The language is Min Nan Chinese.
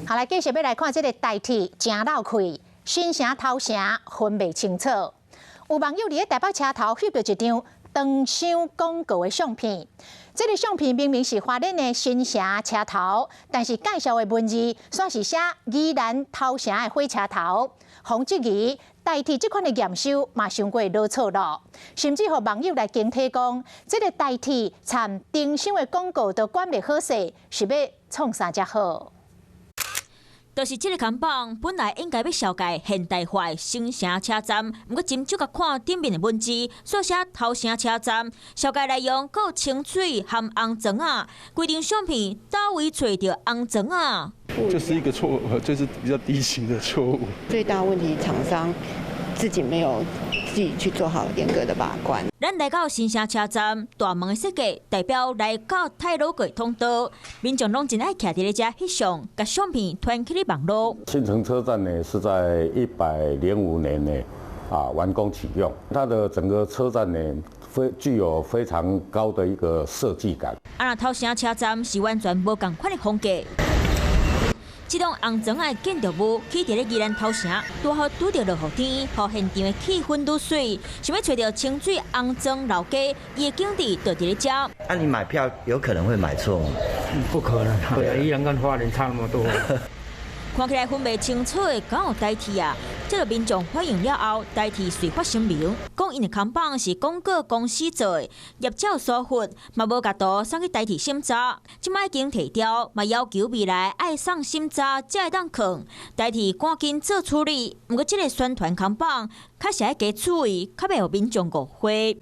好，來繼續欲來看這个台鐵誠落氣，新城頭城分袂清楚。有網友佇咧台北車頭翕著一張裝箱廣告的相片，這个相片明明是花蓮的新城車頭，但是介紹的文字煞是寫宜蘭頭城的火車頭。予人質疑台鐵這款的驗收嘛傷過囉嗦囉，甚至予網友來警惕講，這个台鐵參燈箱的廣告都管袂好勢，是欲創啥才好？就是這个看板，本來應該欲紹介現代化的新城車站，毋過斟酌共看頂面的文字，煞寫頭城車站，紹介內容閣有清水含紅磚仔，規張相片佗位揣著紅磚仔？這是一個錯誤，這是比較低級的錯誤。最大問題，廠商自己沒有自己去做好嚴格的把關。咱來到新城車站，大門的設計代表來到太魯閣通道，民眾攏真愛徛佇咧遮翕相，共相片傳去咧網路。新城車站呢是在105年呢完工啟用，它的整個車站呢非具有非常高的一個設計感。啊，若頭城車站是完全無仝款的風格。這棟紅磚仔的建築物起佇咧宜蘭頭城，拄好拄著落雨天，予現場的氣氛愈媠。想欲揣著清水紅磚老街，伊的景致就佇咧遮。啊，你買票有可能會買錯嗎？不可能，對，宜蘭跟花蓮差那麼多。看起來分袂清楚的，敢有台鐵啊？這个民眾反映了後，台鐵遂發聲明，講𪜶的看板是廣告公司做的，業者疏忽，嘛無共圖送去台鐵審查，這擺已經提掉，嘛要求未來愛送審查才會當囥。台鐵趕緊做處理，毋過這个宣傳看板確實愛加注意，較袂予民眾誤會。